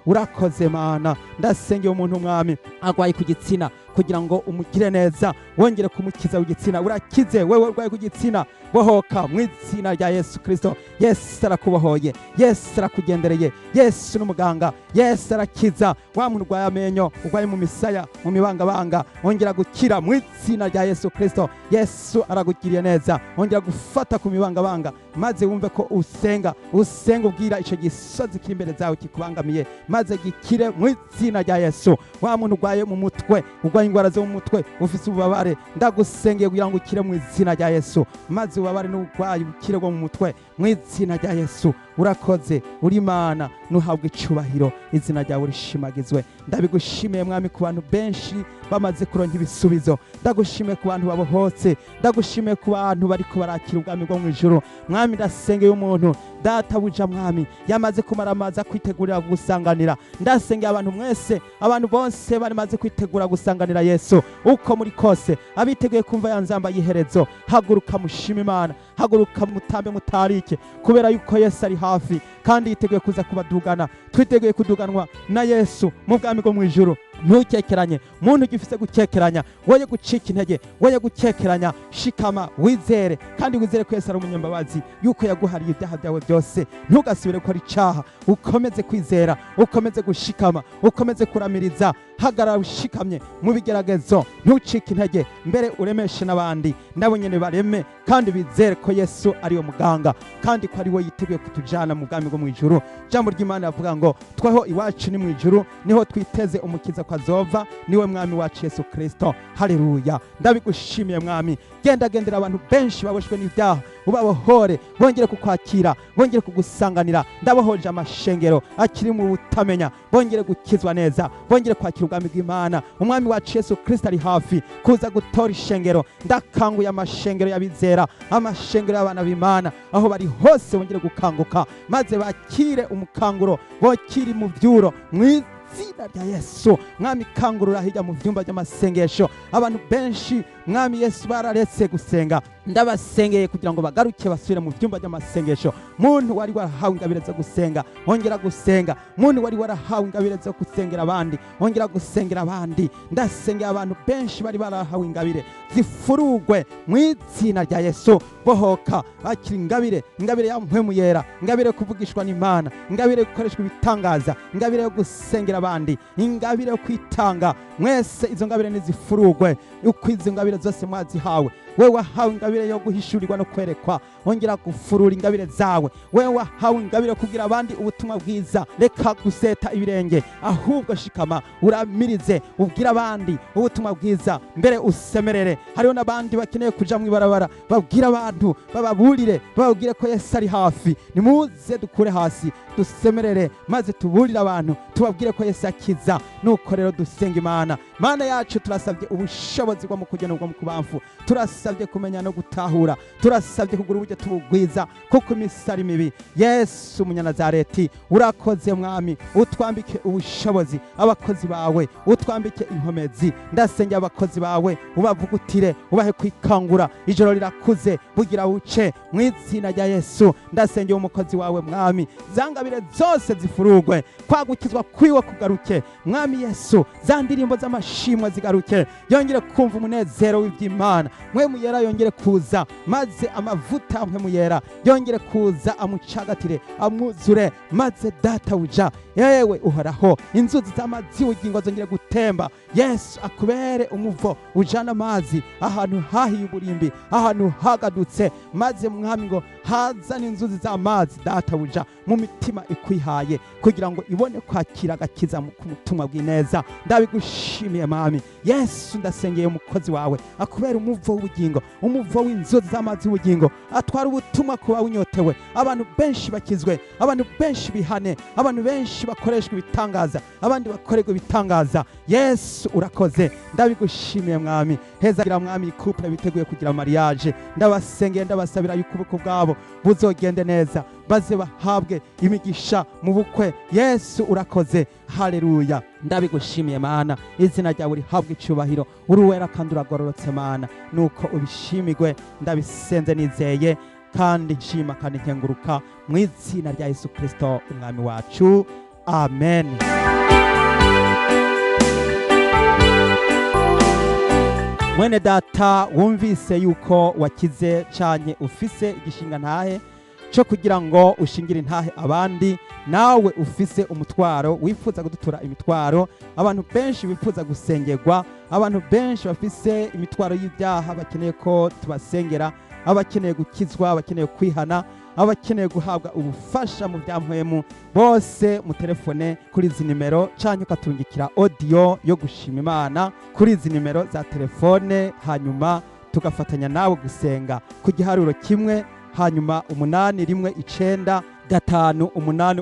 Urakoze Mana. Ndasengeye umuntu Mwami agwaye ku gitsina, kugira ngo umugire neza, wongere kumukiza ku gitsina. Urakize wewe urwaye ku gitsina, bohoka mu izina rya Yesu Kristo. Yesu arakubohoye, Yesu arakugendereye, Yesu n'umuganga, Yesu arakiza. Wa muntu urwaye amenyo, urwaye mu misaya, mu mibangabanga, ongera gukira mu izina rya Yesu Kristo. Yesu aragugiriye neza. Ongera gufata ku mibangabanga, maze wumve ko usenga, usenga ubwira icyo gisozi kiri imbere zawe kikubangamiye, maze gikire mu izina rya Yesu. Wa muntu urwaye mu mutwe, urwaye indwara zo mu mutwe, ufise ububabare, ndagusengeye kugira ngo ukire mu izina rya Yesu, maze ububabare n'uburwayi bukire bwo mu mutwe mu izina rya Yesu. Urakoze, uri Imana, nuhabwe icubahiro, izina ryawe rishimagizwe. Ndabigushimiye Mwami ku bantu benshi bamaze kuronka ibisubizo, ndagushimiye ku bantu babohotse, ndagushimiye ku bantu bariko barakira ubwami bwo mu ijuru. Mwami, ndasengeye umuntu Databuja Mwami yamaze kumaramaza kwitegurira gusanganira. Ndasengeye abantu mwese, abantu bose bamaze kwitegura gusanganira Yesu, uko muri kose, abiteguye kumva ya nzamba y'iherezo, haguruka mushima Imana, haguruka mutambe mutarike, kubera yuko Yesu ari hafi kandi yiteguye kuza kubadugana. Twiteguye kuduganwa na Yesu mu bwami bwo mu ijuru. Ntukekeranye, muntu ugifise gukekeranya, woye gucika intege, woye gukekeranya. Shikama wizere, kandi wizere ko Yesu ari umunyambabazi, yuko yaguhariye ibyaha byawe byose. Ntugasubire gukora icaha, ukomeze kwizera, ukomeze gushikama, ukomeze kuramiriza. Hagarara ushikamye mu bigeragezo, ntucike intege, mbere uremeshe n'abandi, nabo nyene bareme kandi bizere ko Yesu ari we muganga, kandi ko ari we yiteguye kutujana mu bwami bwo mu ijuru. Ijambo ry'Imana rivuga ngo tweho iwacu ni mu ijuru, niho twiteze umukiza ko azova, niwe Mwami wacu Yesu Kristo. Haleluya, ndabigushimiye Mwami. Genda gendera abantu benshi baboshwe n'ibyaha, ubabohore, bongere kukwakira, bongere kugusanganira. Ndabohoje amashengero akiri mu butamenya, bongere gukizwa neza, bongere kwakira ubwami bw'Imana. Umwami wacu Yesu Kristo ari hafi kuza gutora ishengero. Ndakanguye amashengero y'abizera, amashengero y'abana b'Imana, aho bari hose bongere gukanguka, maze bakire umukanguro, bokire mu vyuro mu izina rya Yesu. Mwami, kangurura hirya mu vyumba by'amasengesho abantu benshi. Mwami Yesu, bararetse gusenga, ndabasengeye kugira ngo bagaruke basubire mu byumba by'amasengesho. Muntu wari warahawe ingabire zo gusenga, ongera gusenga. Muntu wari warahawe ingabire zo gusengera abandi, ongera gusengera abandi. Ndasengera abantu benshi bari barahawe ingabire, zifurugwe mu izina rya Yesu. Bohoka, bakira ingabire, ingabire ya Mpwemu Yera, ingabire yo kuvugishwa n'Imana, ingabire yo gukoreshwa ibitangaza, ingabire yo gusengera abandi, ingabire yo kwitanga. Mwese izo ngabire nizifurugwe, uko izo ngabire zose mwazihawe. We wahawe ingabire yo guhishurirwa no kwerekwa, ongera gufurura ingabire zawe. We wahawe ingabire yo kubwira abandi ubutumwa bwiza, reka guseta ibirenge, ahubwo shikama uramirize, ubwire abandi ubutumwa bwiza, mbere usemerere. Hariho n'abandi bakeneye kuja mu ibarabara, babwire abantu, bababurire, bababwire ko Yesu ari hafi. Nimuze dukure hasi, dusemerere, maze tuburire abantu, tubabwire ko Yesu akiza. Nuko rero dusenga Imana. Mana yacu, turasabye ubushobozi bwo mu kurya n'ubwo mu kubamfu, turasabye kumenya no gutahura, turasabye kugura uburyo tubugwiza, kuko iminsi ari mibi. Yesu Umunyanazareti, urakoze Mwami, utwambike ubushobozi abakozi bawe, utwambike inkomezi. Ndasengera abakozi bawe, ubavugutire, ubahe kwikangura. Ijoro rirakuze, bugira buce. Mu izina rya Yesu, ndasengera umukozi wawe Mwami, zangabire zose zifurugwe, kwagukizwa kwiwe kugaruke. Mwami Yesu, za ndirimbo z'amashimwe zigaruke, yongere kumva umunezero w'iby'Imana. Mpwemu Yera yongere kuza, maze amavuta Mpwemu Yera yongere kuza, amucagatire, amwuzure, maze Databuja, yewe Uhoraho, inzuzi z'amazi y'ubugingo zongere gutemba. Yesu akubere umuvo ujana amazi ahantu hahiye uburimbi, ahantu hagadutse, maze Mwami ngo hazane inzuzi z'amazi, Databuja, mu mitima ikwihaye, kugira ngo ibone kwakira agakiza ku butumwa bw'ineza. Ndabigushimiye Mwami Yesu. Ndasengeye umukozi wawe, akubera umuvo w'ubugingo, umuvo w'inzuzi z'amazi y'ubugingo, atwara ubutumwa ku bawunyotewe. Abantu benshi bakizwe, abantu benshi bihane, abantu benshi bakoreshwa ibitangaza, abandi bakorerwa ibitangaza. Yesu urakoze, ndabigushimiye Mwami. Heza Mwami couple biteguye kugira mariage, ndabasengeye, ndabasabira yuko ubukwe bwabo buzogende neza, baze bahabwe imigisha mu bukwe. Yesu urakoze, haleluya. Ndabigushimiye Mana, izina ryawe rihabwe icyubahiro. Uri uwera kandi uragororotse Mana, nuko ubishimigwe. Ndabisenze nizeye kandi nshima kandi nkenguruka mu izina rya Yesu Kristo Umwami wacu, amen. Mwene data, wumvise yuko wakize canke ufise igishinga ntahe cyo kugira ngo ushingire intahe abandi, nawe ufise umutwaro, wifuza kudutura imitwaro, abantu benshi bifuza gusengerwa, abantu benshi bafise imitwaro y'ibyaha bakeneye ko tubasengera, abakeneye gukizwa, abakeneye kwihana, abakeneye guhabwa ubufasha mu bya mpwemu, bose mutelefone kuri izi nimero canke ukatungikira audio yo gushima Imana kuri izi nimero za telefone, hanyuma tugafatanya nawe gusenga ku giharuro 1, hanyuma 8 1 9 5 8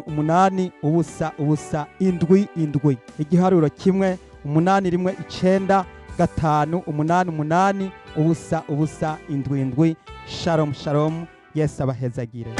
8 0 0 7 7. Igiharuro 1, 8 1 9 5 8 8 0 0 7 7. Shalom shalom, Yesu abahezagire.